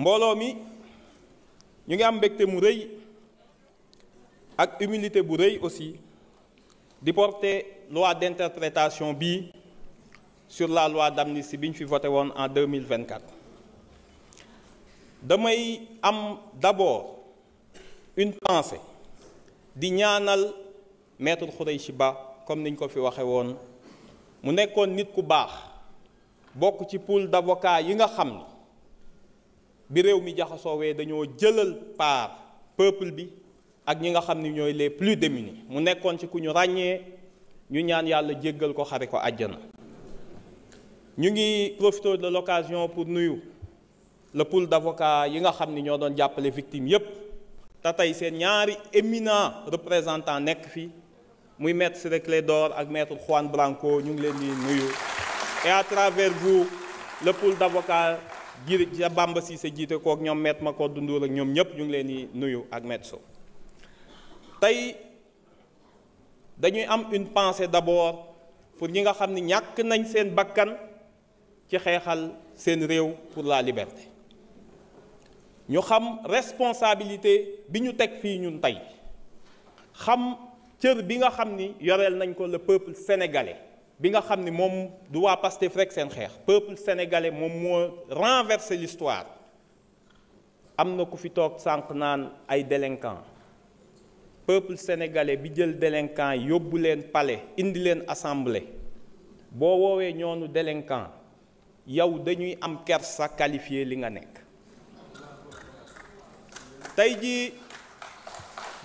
mbooloo mi ñu ngi am mbégte mu rëy ak humilité bu rëy aussi di porter loi d'interprétation bi sur la loi d'amnistie bi ñu fi voté woon en 2024. damay am d'abord une pensée di ñaanal maître Khoureychi Ba comme niñ ko fi waxe woon mu nekkoon nit ku baax bokk ci pool d'avocats yi nga xam ni bi réew mi jaxasoowee dañoo jëlal part peuple bi ak ñi nga xam ni ñooy les plus démunis mu nekkoon ci ku ñu ràññee ñu ñaan yàlla jéggal ko xare ko àjjana. ñu ngi profiter de l'occasion pour nuyu le pool d'avocats yi nga xam ni ñoo doon jàppale victimes yépp te tey seen ñaari éminents représentants nekk fi muy maître Ciré Clédor ak maître Juan Branco ñu ngi leen di nuyu et à travers vous le pool d'avocats ji Bamba Cissé jiite kook ñoom maître Macodou Ndour ak ñoom ñëpp ñu ngi leen di nuyu ak maître Sow. tey dañuy am une pensée d'abord pour ñi nga xam ni ñàkk nañ seen bakkan ci xeexal seen réew pour la liberté ñu xam responsabilité bi ñu teg fii ñun tey xam cër bi nga xam ni yoreel nañ ko le peuple sénégalais bi nga xam ni moom du waa Pastef rek seen xeex peuple sénégalais moom moo renverser l'histoire. am na ku fi toog sànq naan ay délinquants peuple sénégalais bi jël délinquants yóbbu leen palais indi leen assemblée boo woowee ñoonu délinquant yow dañuy am kersa qualifié li nga nekk. tey jii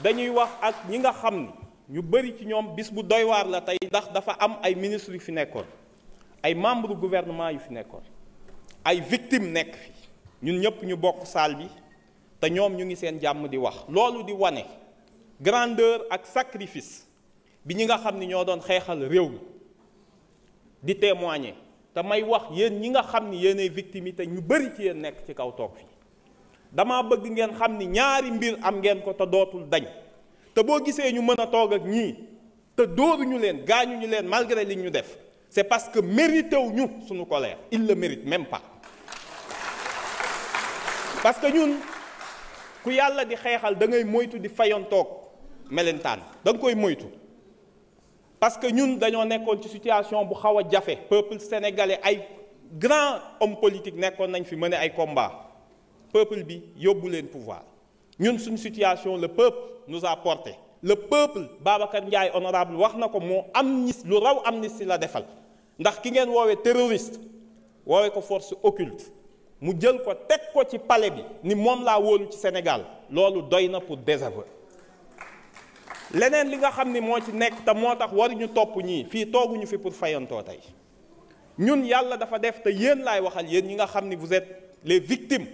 dañuy wax ak ñi nga xam ni ñu bari ci ñoom bis bu doy waar la tey ndax dafa am ay ministres yu fi nekkoon ay membres gouvernement yu fi nekkoon ay victimes nekk fi ñun ñëpp ñu bokk salle bi te ñoom ñu ngi seen jàmm di wax loolu di wane grandeur ak sacrifice bi ñi nga xam ni ñoo doon xeexal réew mi di témoigner te may wax yéen ñi nga xam ni yéenay victimes yi te ñu bari ci yéen nekk ci kaw toog fii dama bëgg ngeen xam ni ñaari mbir am ngeen ko te dootul dañ te boo gisee ñu mën a toog ak ñii te dóoruñu leen gaañuñu leen malgré li ñu def c'est parce que mérité wu ñu suñu colère il le mérite même pas. parce que ñun ku yàlla di xeexal da ngay moytu di fayontoog melentaan da nga koy moytu parce que ñun dañoo nekkoon ci situation bu xaw a jafe peuple sénégalais ay grands hommes politiques nekkoon nañ fi mener ay combats peuple bi yóbbu leen pouvoir ñun suñu situation le peuple nous a porté le peuple Babacar Ndiaye honorable wax na ko moo amnistie lu raw amnistie la defal ndax ki ngeen woowee terroriste woowee ko force occulte mu jël ko teg ko ci palais bi ni moom laa wóolu ci Sénégal loolu doy na pour désaveu. leneen li nga xam ni moo ci nekk te moo tax waruñu topp ñii fii tooguñu fi pour fayantoo tey ñun yàlla dafa def te yéen laay waxal yéen ñi nga xam ni vous êtes les victimes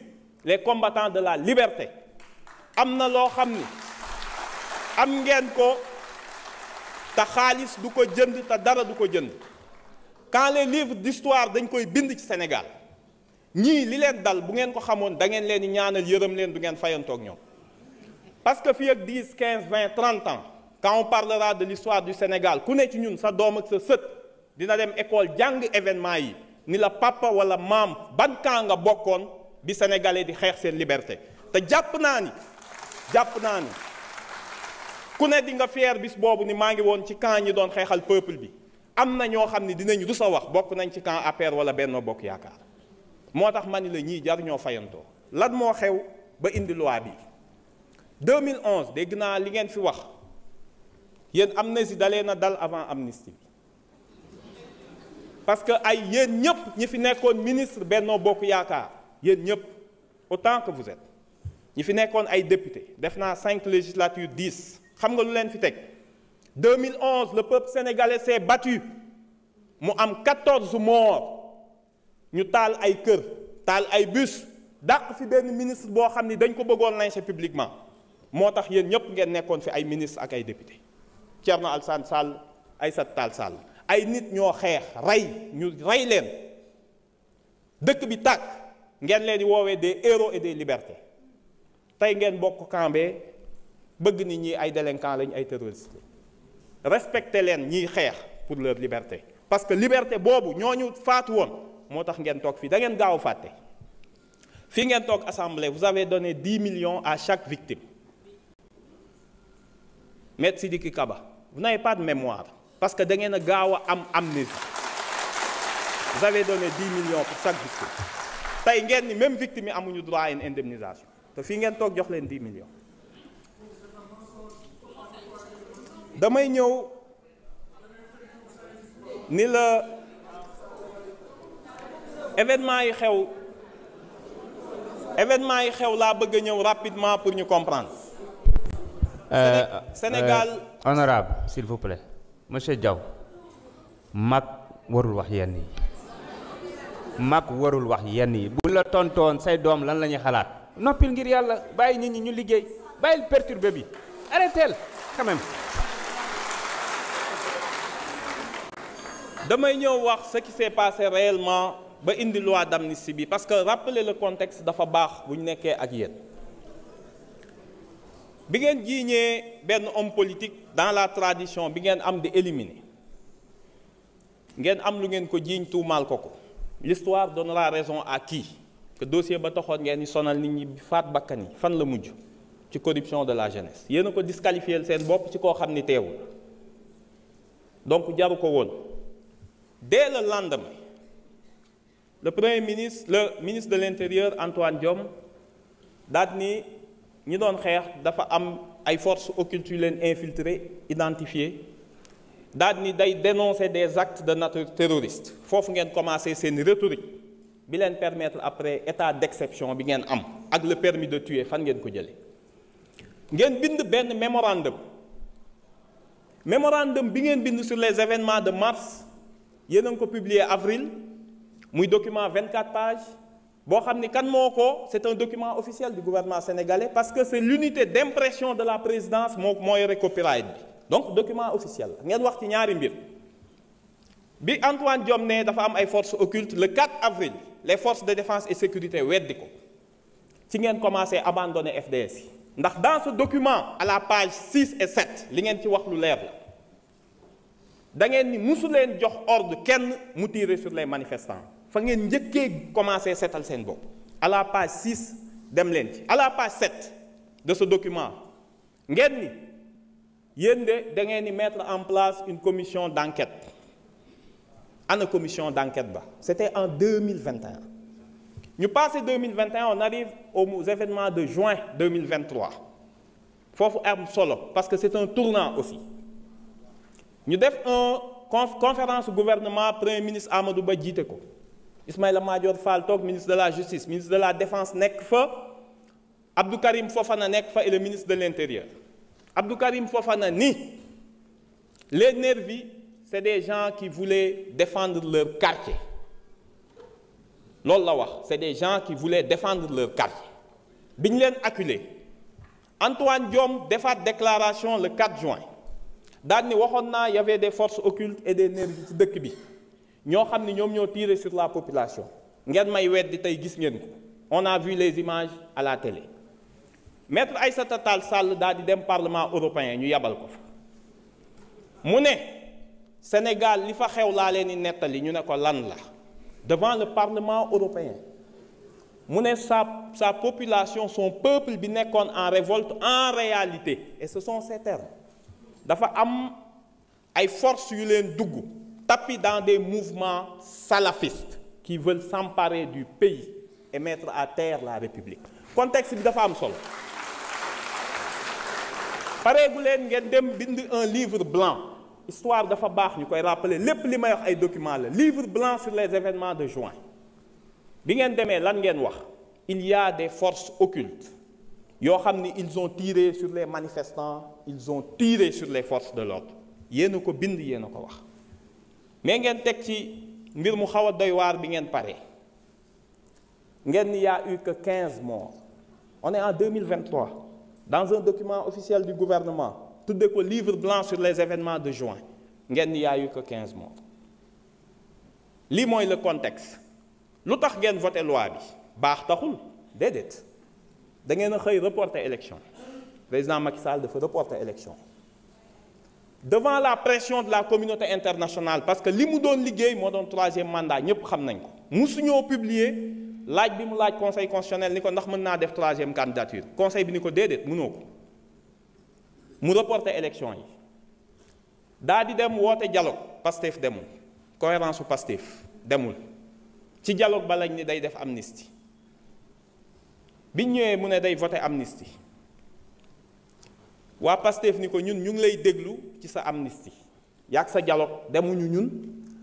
les combattants de la liberté am na loo xam ni am ngeen ko te xaalis du ko jënd te dara du ko jënd quand les livres d'histoire dañ koy bind ci Sénégal ñii li leen dal bu ngeen ko xamoon da ngeen leen di ñaanal yërëm leen du ngeen fayantoog ñoom. parce que fii ak 10 15 20 30 ans quand on parlera de l'histoire du Sénégal ku ne ci ñun sa doom ak sa sët dina dem école jàng événement yi ni la papa wala maam ban camp nga bokkoon bi sénégalais di xeex seen liberté te jàpp naa ni ku ne di nga fier bis boobu ni maa ngi woon ci camp ñi doon xeexal peuple bi am na ñoo xam ni dinañ rus a wax bokk nañ ci camp APR wala Benno Bokk Yaakaar moo tax ma ni la ñii jar ñoo fayantoo lan moo xew ba indi loi bi 2011 dégg naa li ngeen fi wax yéen amnistie dalee na dal avant amnistie bi parce que ay yéen ñëpp ñi fi nekkoon ministre Benno Bokk Yaakaar yéen ñëpp autant que vous êtes ñi fi nekkoon ay député def naa 5 législatures 10 xam nga lu leen fi teg 2011 le peuple sénégalais s'est battu mu am 14 morts ñu taal ay kër taal ay bus dàq fi benn ministre boo xam ni dañ ko bëggoon lyncher publiquement moo tax yéen ñëpp ngeen nekkoon fi ay ministre ak ay député Thierno Alassane Sall Aïssata Tall Sall ay nit ñoo xeex ñu rey leen dëkk bi tàkk ngeen leen di woowee des héros et des libertés tey ngeen bokk kambee bëgg nit ñi ay délinquants lañ ay terroristes respecté leen ñiy xeex pour leur liberté parce que liberté boobu ñooñu faatu woon moo tax ngeen toog fii da ngeen gaaw fàtte fii ngeen toog assemblée vous avez donné 10 millions à chaque victime. Maître Sidiki Kaba, vous n'avez pas de mémoire parce que da ngeen a gaaw a am amnésie. Vous avez donné 10 millions pour chaque victime. tey ngeen ni même victime yi amuñu droit à une indemnisation te fii ngeen toog jox leen 10 millions. damay ñëw ni la événement yi xew laa bëgg a ñëw rapidement pour ñu comprendre. Sénégal honorable s'il vous plaît monsieur Diaw mag warul wax yenn yi mag warul wax yenn yi bu la tontoon say doom lan la ñuy xalaat noppil ngir yàlla bàyyi nit ñi ñu liggéey bàyyil perturbé bi arrêtez quand même. damay ñëw wax ce qui s'est passé réellement ba indi loi d'amnistie bi parce que rappeler le contexte dafa baax bu ñu nekkee ak yéen. bi ngeen jiiñee benn homme politique dans la tradition bi ngeen am di éliminer ngeen am lu ngeen ko jiiñ tuumaal ko. L'histoire donnera raison à qui que dossier ba taxoon ngeen di sonal nit ñi faat bakkan yi fan la mujj ci corruption de la jeunesse yéen a ko disqualifier seen bopp ci koo xam ni teewul donc jaru ko woon. Dès le lendemain le ministre de l'Intérieur Antoine Diome daal ni ñi doon xeex dafa am ay forces occultes yu leen infiltré identifié daal ni day dénoncer des actes de nature terroriste foofu ngeen commencé seen rhétorique bi leen permettre après état d'exception bi ngeen am ak le permis de tuer fan ngeen ko jëlee ngeen bind benn mémorandum bi ngeen bind sur les événements de mars yéen a ngi ko publié avril muy document 24 pages boo xam ni kan moo ko c'est un document officiel du gouvernement sénégalais parce que c'est l'unité d'impression de la présidence moo yore copyright bi donc document officiel ngeen wax ci ñaari mbir bi Antoine Diome ne dafa am ay forces occultes le 4 avril les forces de défense et sécurité weddi ko ci ngeen commencé abandonner FDS yi ndax dans ce document à la page 6 et 7 li ngeen ci wax lu leer la da ngeen ni musu leen jox ordre kenn mu tirer sur les manifestants fa ngeen njëkkee commencé seetal seen bopp à la page 6 dem leen ci à la page 7 de ce document ngeen ni yéen de da ngeen ni mettre en place une commission d'enquête ana commission d'enquête ba c'était en 2021 ñu passé 2021 on arrive aux événements de juin 2023 foofu am solo parce que c'est un tournant aussi ñu def conférence gouvernement premier ministre Amadou Ba jiite ko Ismaïla Madior Fall toog ministre de la justice ministre de la défense nekk fa Abdou Karim Fofana nekk fa et le ministre de l'intérieur Abdou Karim Fofana ni les nervis c'est des gens qui voulaient défendre leur quartier loolu la wax c'est des gens qui voulaient défendre leur quartier bi ñu leen acculé Antoine Diome defaat déclaration le 4 juin daal ni waxoon naa y avait des forces occultes et des nervis ci dëkk bi ñoo xam ni ñoom ñoo tiré sur la population ngeen may weddi tey gis ngeen ko on a vu les images à la télé maître Aïssata Tall Sall daal di dem parlement européen ñu yabal ko fa mu ne Sénégal li fa xew laa leen di nettali ñu ne ko lan la devant le parlement européen mu ne sa population son peuple bi nekkoon en révolte en réalité et ce sont ces termes dafa am ay forces yu leen dugg tapis dans des mouvements salafistes qui veulent s'emparer du pays et mettre à terre la République contexte bi dafa am solo pareegu leen ngeen dem bind un livre blanc histoire dafa baax ñu koy rappeler lépp li may wax ay documents la livre blanc sur les événements de juin bi ngeen demee lan ngeen wax il y a des forces occultes yoo xam ni ils ont tiré sur les manifestants ils ont tiré sur les forces de l'ordre yéen a ko bind yéen a ko wax mais ngeen teg ci mbir mu xaw a doy waar bi ngeen pare ngeen ni y a eu que 15 morts on est en 2023 dans un document officiel du gouvernement tudde ko livre blanc sur les événements de juin ngeen ni y a eu que 15 morts lii mooy le contexte lu tax ngeen voté loi bi baax taxul déedéet da ngeen a xëy reporter élection président Macky Sall dafa reporter élection devant la pression de la communauté internationale parce que li mu doon liggéey moo doon 3e mandat ñëpp xam nañ ko musuñoo publier laaj bi mu laaj conseil constitutionnel ni ko ndax mën naa def 3e candidature conseil bi ni ko déedéet mënoo ko mu reporter élection yi daa di dem woote dialogue Pastef demul cohérence su Pastef demul ci dialogue ba lañ ni day def amnistie biñ ñëwee mu ne day voter amnistie waa Pastef ni ko ñun ñu ngi lay déglu ci sa amnistie yaag sa dialogue demuñu ñun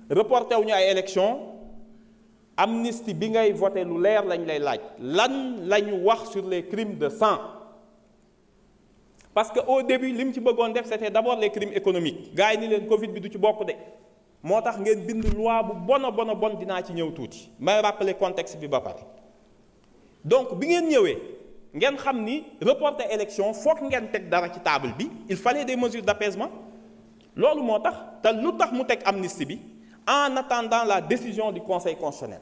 reporté wuñu ay élection amnistie bi ngay voter lu leer lañ lay laaj lan la ñu wax sur les crimes de sang parce que au début li mu ci bëggoon def c'était d'abord les crimes économiques gars yi ni leen Covid bi du ci bokk de moo tax ngeen bind loi bu bon dinaa ci ñëw tuuti may rappeler contexte bi ba pare donc bi ngeen ñëwee ngeen xam ni reporter élection foog ngeen teg dara ci table bi il fallait des mesures d'apaisement loolu moo tax te lu tax mu teg amnistie bi en attendant la décision du conseil constitutionnel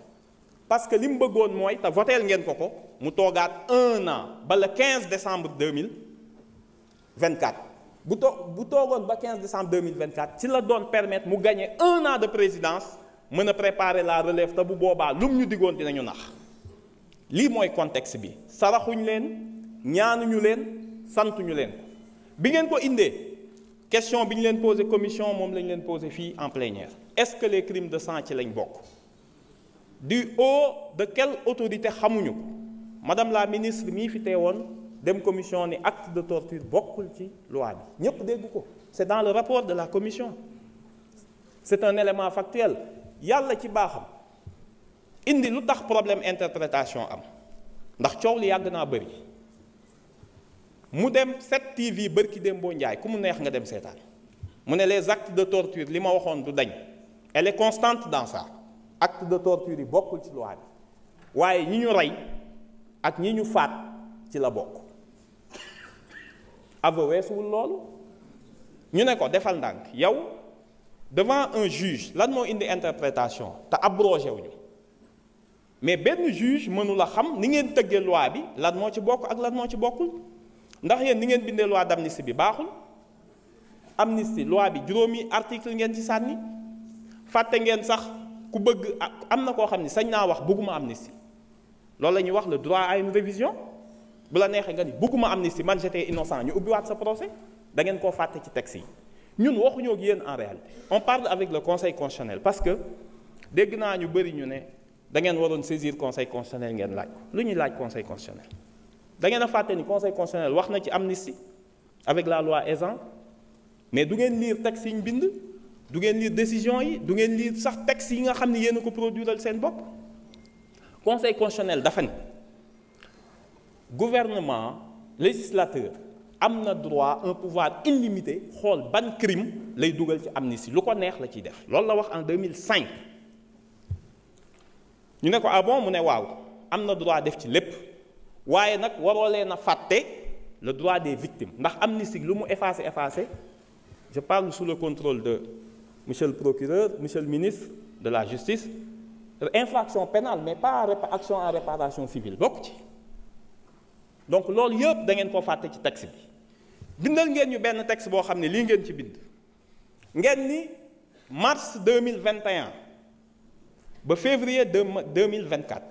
parce que li mu bëggoon mooy te voteel ngeen ko mu toogaat 1 an ba le 15 décembre 2024 bu toogoon ba 15 décembre 2024 ci la doon permettre mu gagner 1 an de présidence mën a préparer la relève te bu boobaa lum ñu diggoon dinañu nax lii mooy contexte bi saraxuñ leen ñaanuñu leen santuñu leen bi ngeen ko indee question bi ñu leen posé commission moom lañ leen posé fii en plénière est-ce que les crimes de sang ci lañ bokk du haut de quelle autorité xamuñu ko madame la ministre mii fi teewoon dem commission ni acte de torture bokkul ci loi bi ñépp dégg ko c'est dans le rapport de la commission c'est un élément factuel yàlla ci baaxam indi lu tax problème interprétation am ndax coow li yàgg naa bëri mu dem 7TV bërki Dembo Njaay ku mu neex nga dem seetaan mu ne les actes de torture li ma waxoon du dañ elle est constante dans ça acte de torture yi bokkul ci loi bi waaye ñi ñu rey ak ñi ñu faat ci la bokk aveu weesuwul loolu ñu ne ko defal ndànk yow devant un juge lan moo indi interprétation te abrogé wuñu mais benn juge mënula xam ni ngeen tëggee loi bi lan moo ci bokk ak lan moo ci bokkul ndax yéen ni ngeen bindee loi d'amnistie bi baaxul amnistie loi bi juróomi article ngeen ci sànni fàtte ngeen sax ku bëgg am na koo xam ne sañ naa wax bëgguma amnistie loolu la ñuy wax le droit à une révision bu la neexee nga ni bëgguma amnistie man j'étais innocent ñu ubbiwaat sa procès da ngeen koo fàtte ci texte yi ñun waxuñoo ak yéen en réalité on parle avec le conseil constitutionnel parce que dégg naa ñu bëri ñu ne da ngeen waroon saisir conseil constitutionnel ngeen laaj ko lu ñuy laaj conseil constitutionnel da ngeen a fàtte ni conseil constitutionnel wax na ci amnistie avec la loi Ezzan mais du ngeen lire texte yi ñu bind du ngeen lire décision yi du ngeen lire sax texte yi nga xam ne yéen a ko produiral seen bopp conseil constitutionnel dafa ne gouvernement législateur am na droit un pouvoir illimité xool ban crime lay dugal ci amnistie lu ko neex la ciy def loolu la wax en 2005 ñu ne ko ah bon mu ne waaw am na droit def ci lépp waaye nag waroo leen a fàtte le droit des victimes ndax amnistie lu mu effacé je parle sous le contrôle de monsieur le procureur monsieur le ministre de la justice infraction pénale mais pas action en réparation civile bokk ci donc loolu yëpp da ngeen koo fàtte ci texte bi bindal ngeen ñu benn texte boo xam ne lii ngeen ci bind ngeen ni mars 2021 ba février 2024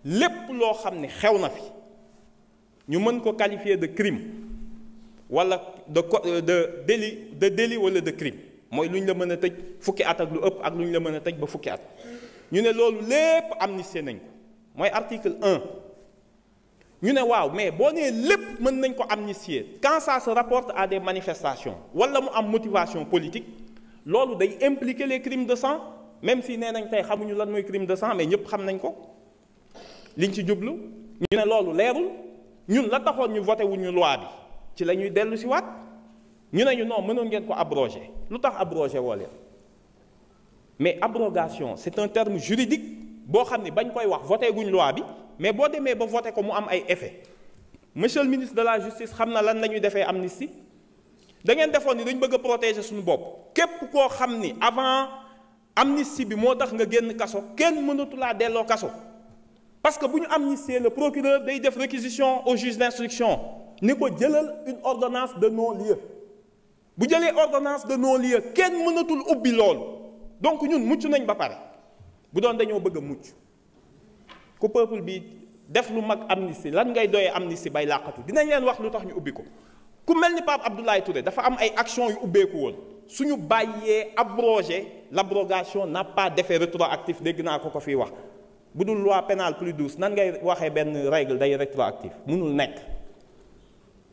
lépp loo xam ne xew na fi ñu mën ko qualifier de crime wala de délit wala de crime mooy lu ñu la mën a tëj fukki at ak lu ëpp ak lu ñu la mën a tëj ba fukki at ñu ne loolu lépp amnistié nañ ko mooy article 1 ñu ne waaw mais boo nee lépp mën nañ ko amnistier quand ça se rapporte à des manifestations wala mu am motivation politique loolu day impliquer les crimes de sang même si nee nañ tey xamuñu lan mooy crime de sang mais ñëpp xam nañ ko liñ ci jublu ñu ne loolu leerul ñun la taxoon ñu voté wuñu loi bi ci la ñuy dellu si waat ñu ne ñu non mënoon ngeen ko abroger lu tax abroger woo leen mais abrogation c'est un terme juridique boo xam ne bañ koy wax voté guñ loi bi mais boo demee ba voté ko mu am ay effet monsieur le ministre de la justice xam na lan la ñuy defee amnistie da ngeen defoon ni dañ bëgg a protéger suñu bopp képp koo xam ni avant amnistie bi moo tax nga génn kaso kenn mënatu laa delloo kaso parce que bu ñu amnistier le procureur day def réquisition au juge d'instruction ni ko jëlal une ordonnance de non-lieu bu jëlee ordonnance de non-lieu kenn mënatul ubbi loolu donc ñun mucc nañ ba pare bu doon dañoo bëgg a mucc ku peuple bi def lu mag amnistie lan ngay doyee amnistie bay làqatu dinañ leen wax lu tax ñu ubbi ko. ku mel ni Pape Abdoulaye Touré dafa am ay actions yu ubbeeku woon suñu bàyyee abrogé l'abrogation n'a pas d'effet rétroactif dégg naa ko fii wax bu dul loi pénale plus douce nan ngay waxee benn règle day rétroactif mënul nekk.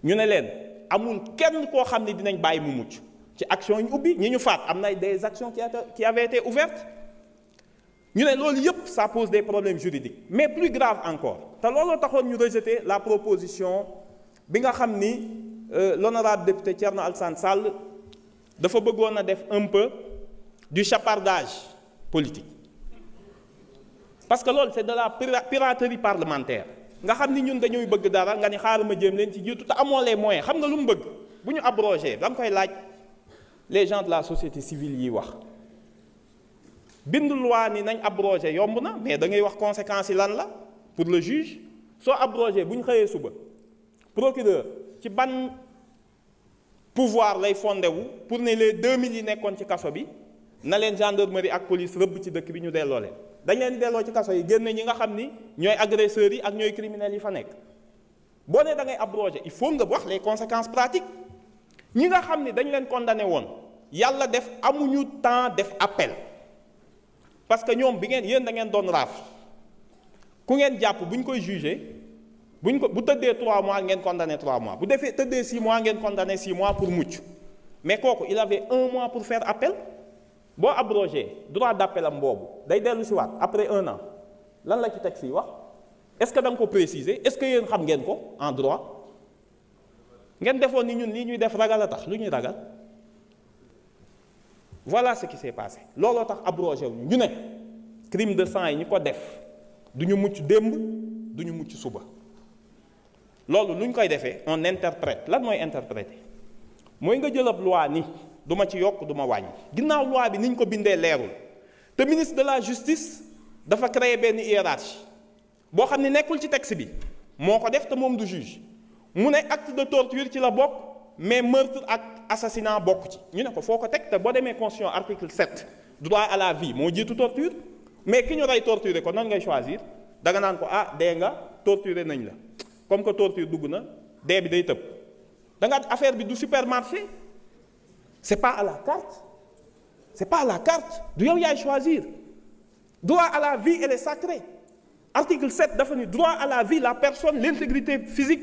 ñu ne leen amul kenn koo xam ne dinañ bàyyi mu mucc ci action ñu ubbi ñi ñu faat am na des actions qui avaient été ouvertes ñu ne loolu yëpp ça pose des problèmes juridiques mais plus grave encore te looloo taxoon ñu rejeter la proposition bi nga xam ni l'honorable député Thierno Alassane Sall dafa bëggoon a def un peu du chapardage politique parce que loolu c'est de la piraterie parlementaire nga xam ni ñun dañuy bëgg dara nga ni xaaral ma jéem leen ci jiitu te amoo les moyens xam nga lu mu bëgg bu ñu abrogé da nga koy laaj les gens de la société civile yi wax bind loi ni nañ abrogé yomb na mais da ngay wax conséquences yi lan la pour le juge soo abrogé bu ñu xëyee suba procureur ci ban pouvoir lay fondé wu pour ne les 2000 yi nekkoon ci kaso bi na leen gendarmerie ak police rëbb ci dëkk bi ñu delloo leen dañ leen di delloo ci kaso yi génne ñi nga xam ni ñooy agresseurs yi ak ñooy criminels yi fa nekk boo nee da ngay abrogé il faut nga wax les conséquences pratiques ñi nga xam ni dañ leen condamné woon yàlla def amuñu temps def appel parce que ñoom bi ngeen yéen da ngeen doon raaf ku ngeen jàpp bu ñu koy jugé bu tëddee 3 mois ngeen condamné 3 mois bu defee tëddee 6 mois ngeen condamné 6 mois pour mucc mais kooku il avait 1 mois pour faire appel boo abrogé droit d'appel am boobu day dellu si waat après 1 an lan la ci texte yi wax est-ce que da nga ko préciser est-ce que yéen xam ngeen ko en droit ngeen defoon ni ñun lii ñuy def ragal a tax lu ñuy ragal voilà ce qui s'est passé looloo tax abrogé wu ñu ne crime de sang yi ñu ko def du ñu mucc démb du ñu mucc suba loolu lu ñu koy defee on interprète lan mooy interpréter mooy nga jël ab loi ni du ma ci yokk du ma wàññi ginnaaw loi bi ni ñu ko bindee leerul te ministre de la justice dafa créer benn hiérarchie boo xam ne nekkul ci texte bi moo ko def te moom du juge mu ne acte de torture ci la bokk mais meurtre ak assassinat bokk ci ñu ne ko foo ko teg te boo demee constitution article 7 droit à la vie moo jiitu torture mais ki ñu rey torturer ko nan ngay choisir da nga naan ko ah dee nga torturer nañ la comme que torture dugg na dee bi day tëb da nga affaire bi du supermarché c'est pas à la carte c'est pas à la carte du yow yaay choisir droit à la vie elle est sacrée article 7 dafa ni droit à la vie la personne l'intégrité physique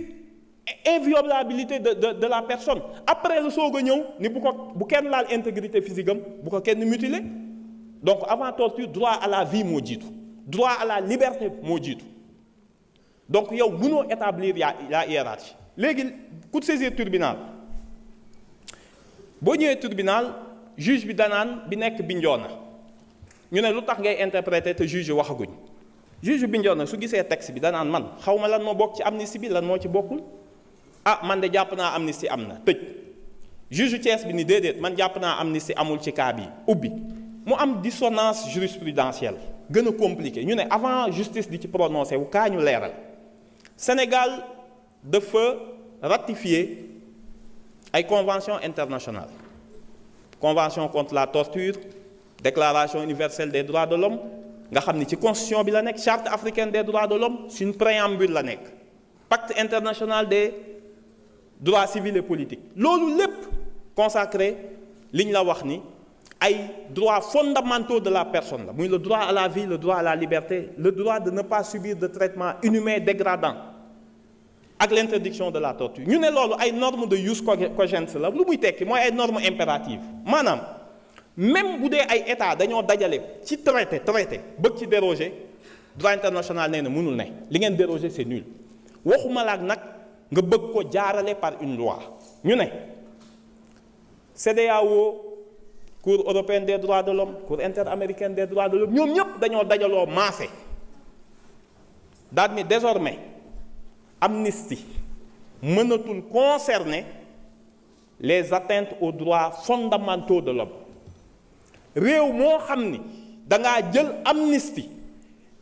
et inviolabilité de la personne après la soog a ñëw ni bu kenn laal intégrité physique am bu ko kenn mutiler donc avant torture droit à la vie moo jiitu droit à la liberté moo jiitu donc yow mënoo établir la hiérarchie léegi ku saisir tribunal boo ñëwee tribunal juge bi danaan bi nekk Bignona ñu ne lu tax ngay interpréter te juge waxaguñ juge Bignona su gisee texte bi danaan man xaw ma lan moo bokk ci amnistie bi lan moo ci bokkul ah man de jàpp naa amnistie am na tëj juge Thiès bi ni déedéet man jàpp naa amnistie amul ci cas bi ubbi mu am dissonance jurisprudentielle gën a compliqué ñu ne avant justice di ci prononcé wu kaa ñu leeral Sénégal dafa ratifier ay convention internationale convention contre la torture déclaration universelle des droits de l'homme nga xam ni ci constitution bi la nekk charte africaine des droits de l'homme suñu préambule la nekk pacte international des droits civils et politiques loolu lépp consacré li ñu la wax ni ay droits fondamentaux de la personne la muy le droit à la vie le droit à la liberté le droit de ne pas subir de traitement inhumain dégradant ak l'interdiction de la torture ñu ne loolu ay normes de jus cogens la lu muy tekki mooy ay normes impératives maanaam même bu dee ay état dañoo dajale ci traité bëgg ci déroger droit international nee na mënul ne li ngeen déroger c'est nul waxuma laak nag nga bëgg ko jaarale par une loi ñu ne CEDEAO Cour européenne des droits de l'homme Cour interaméricaine des droits de l'homme ñoom ñëpp dañoo dajaloo maase daal ni désormais amnistie mënatul concerner les atteintes aux droits fondamentaux de l'homme réew moo xam ni dangaa jël amnistie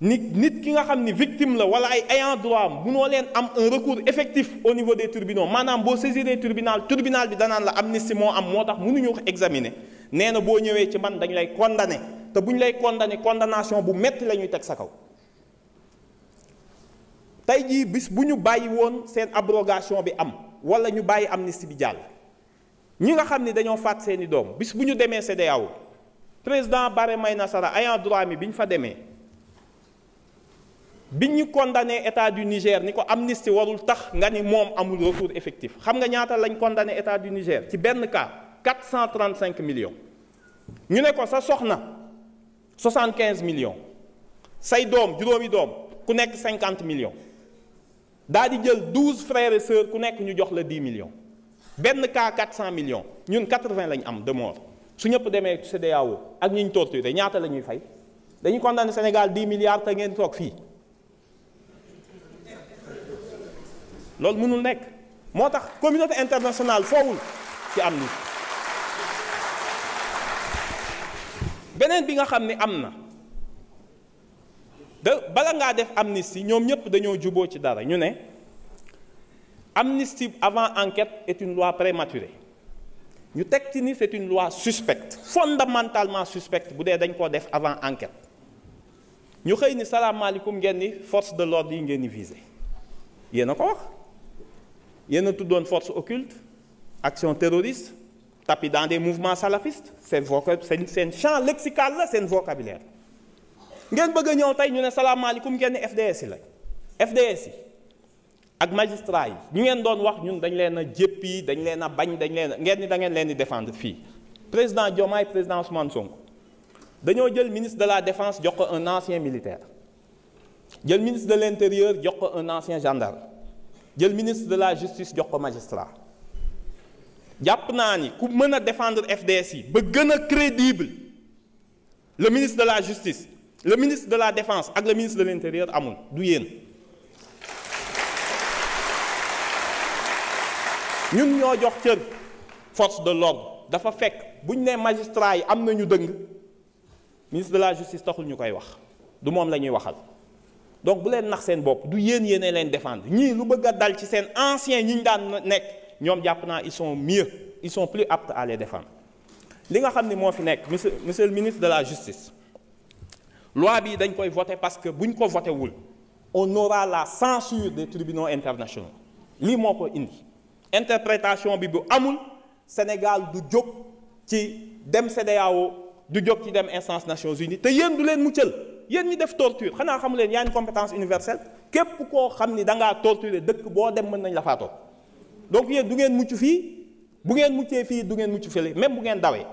nit ki nga xam ni victime la wala ay ayant droit munoo leen am un recours effectif au niveau des tribunaux maanaam boo saisiree tribunal bi danaan la amnistie moo am moo tax mënuñu ko examiner nee na boo ñëwee ci man dañ lay condamner te bu ñu lay condamner condamnation bu metti la ñuy teg sa kaw tey jii bis bu ñu bàyyi woon seen abrogation bi am wala ñu bàyyi amnistie bi jàll ñi nga xam ni dañoo faat seeni doom bis bu ñu demee CEDEAO président Barre Mayna Sara ayant droit mi bi ñu fa demee bi ñu condamné état du Niger ni ko amnistie warul tax nga ni moom amul retour effectif xam nga ñaata lañ condamné état du Niger ci benn cas 435 millions ñu ne ko sa soxna 75 millions say doom juróomi doom ku nekk 50 millions daa di jël 12 frères et sœurs ku nekk ñu jox la 10 millions benn cas 400 millions ñun 80 lañ am de mort su ñëpp demee CEDEAO ak ñi ñu torturé ñaata la ñuy fay dañuy condamné Sénégal 10 milliards te ngeen toog fii loolu mënul nekk moo tax communauté internationale foowul ci am ni beneen bi nga xam ni am na bala ngaa def amnistie ñoom ñëpp dañoo juboo ci dara ñu ne amnistie avant enquête est une loi prématurée ñu teg ci ni c'est une loi suspecte fondamentalement suspecte bu dee dañ koo def avant enquête ñu xëy ni salaamaaleykum ngeen ni force de l'ordre yi ngeen ni visé yéen a ko wax yéen a tuddoon force occulte action terroriste tapis dans des mouvements salafistes seen champ lexical la seen vocabulaire ngeen bëgg a ñëw tey ñu ne salaamaaleykum ngeen ni FDS yi la FDS yi ak magistrat yi ñu ngeen doon wax ñun dañ leen a jéppi dañ leen a bañ dañ leen a ngeen ni da ngeen leen di défendre fii président Diomaye président Ousmane Sonko dañoo jël ministre de la défense jox ko un ancien militaire jël ministre de l'intérieur jox ko un ancien gendarme jël ministre de la justice jox ko magistrat jàpp naa ni ku mën a défendre FDS yi ba gën a crédible le ministre de la justice le ministre de la défense ak le ministre de l'intérieur amul du yéen ñun ñoo jox cër force de l'ordre dafa fekk bu ñu nee magistrat yi am nañu dëng ministre de la justice taxul ñu koy wax du moom la ñuy waxal donc bu leen nax seen bopp du yéen yéene leen défendre ñii lu bëgg a dal ci seen anciens ñi ñu daan nekk ñoom jàpp naa ils sont mieux ils sont plus aptes à les défendre li nga xam ni moo fi nekk monsieur le ministre de la justice loi bi dañ koy voter parce que buñ ko voté wul on aura la censure des tribunaux internationaux lii moo ko indi interprétation bi bu amul Sénégal du jóg ci dem CEDEAO du jóg ci dem instance Nations Unies te yéen du leen muccal yéen ñi def torture xanaa xamu leen yaa une compétence universelle képp koo xam ni da ngaa torturer dëkk boo dem mën nañ la faatoo donc yéen du ngeen mucc fii bu ngeen muccee fii du ngeen mucc fële même bu ngeen dawee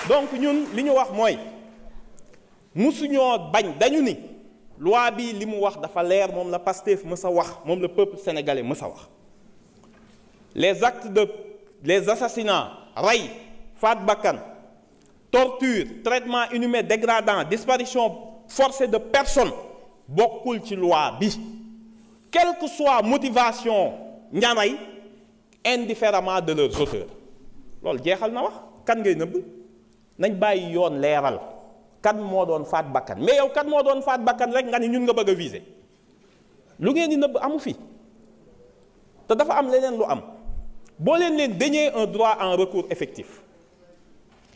donc ñun li ñu wax mooy musuñoo bañ dañu ni loi bi li mu wax dafa leer moom la Pastef mës a wax moom la peuple sénégalais mës a wax les assassinats rey faat bakkan torture traitement inhumain dégradant disparition forcée de personnes bokkul ci loi bi quelle que soit motivation ñamay indifféremment de leurs auteurs loolu jeexal na wax kan ngay nëbb nañ bàyyi yoon leeral kan moo doon faat bakkan mais yow kan moo doon faat bakkan rek nga ni ñun nga bëgg a viser lu ngeen di nëbb amu fi te dafa am leneen lu am boo leen dénier un droit en recours effectif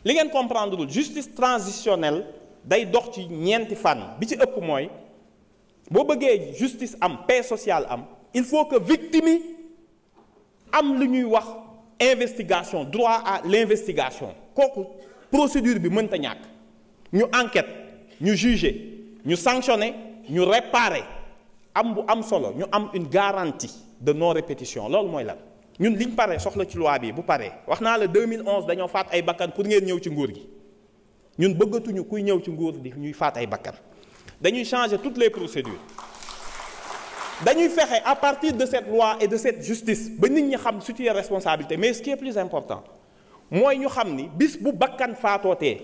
li ngeen comprendre lul justice transitionnelle day dox ci ñeenti fànn bi ci ëpp mooy boo bëggee justice am paix sociale am il faut que victime yi am lu ñuy wax investigation droit à l'investigation kooku procédure bi mënta ñàkk ñu enquête ñu juger ñu sanctionner ñu réparer am bu am solo ñu am une garantie de non répétition loolu mooy lan ñun liñ pare soxla ci loi bi bu paree wax naa la 2011 dañoo faat ay bakkan pour ngeen ñëw ci nguur gi ñun bëggatuñu kuy ñëw ci nguur di ñuy faat ay bakkan dañuy changer toutes les procédures dañuy fexe à partir de cette loi et de cette justice ba nit ñi xam situer responsabilité mais ce qui est plus important mooy ñu xam ni bis bu bakkan faatootee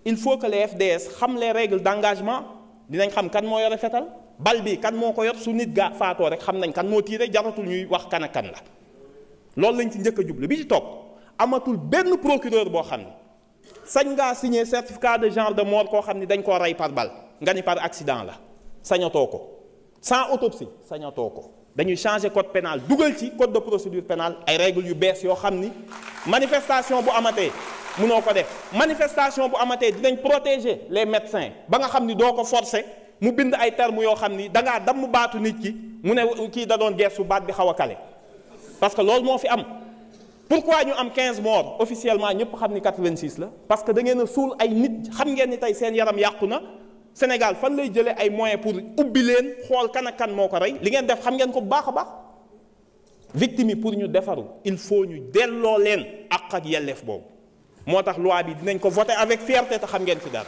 il faut que les FDS xam les règles d'engagement dinañ xam kan moo yore fetal bal bi kan moo ko yor su nit gaa faatoo rek xam nañ kan moo tiire jaratul ñuy wax kan ak kan la loolu lañ ci njëkk a jublu bi ci topp amatul benn procureur boo xam ni sañ ngaa signer certificat de genre de mort koo xam ni dañ koo rey par balle nga ni par accident la sañatoo ko sans autopsie sañatoo ko dañuy changer code pénal dugal ci code de procédure pénale ay règles yu bees yoo xam ni manifestation bu amatee munoo ko def. Manifestation bu amatee dinañ protéger les médecins ba nga xam ni doo ko forcer mu bind ay termes yoo xam ni da ngaa damm baatu nit ki mu ne kii da doon geesu baat bi xaw a kale parce que loolu moo fi am. Pourquoi ñu am 15 morts officiellement ñëpp xam ni 86 la parce que da ngeen a suul ay nit xam ngeen ni tey seen yaram yàqu na Sénégal fan lay jëlee ay moyens pour ubbi leen xool kan ak kan moo ko rey li ngeen def xam ngeen ko bu baax a baax. Victimes yi pour ñu defaru il faut ñu delloo leen àq ak yelleef boobu moo tax loi bi dinañ ko voter avec fierté te xam ngeen ci dara.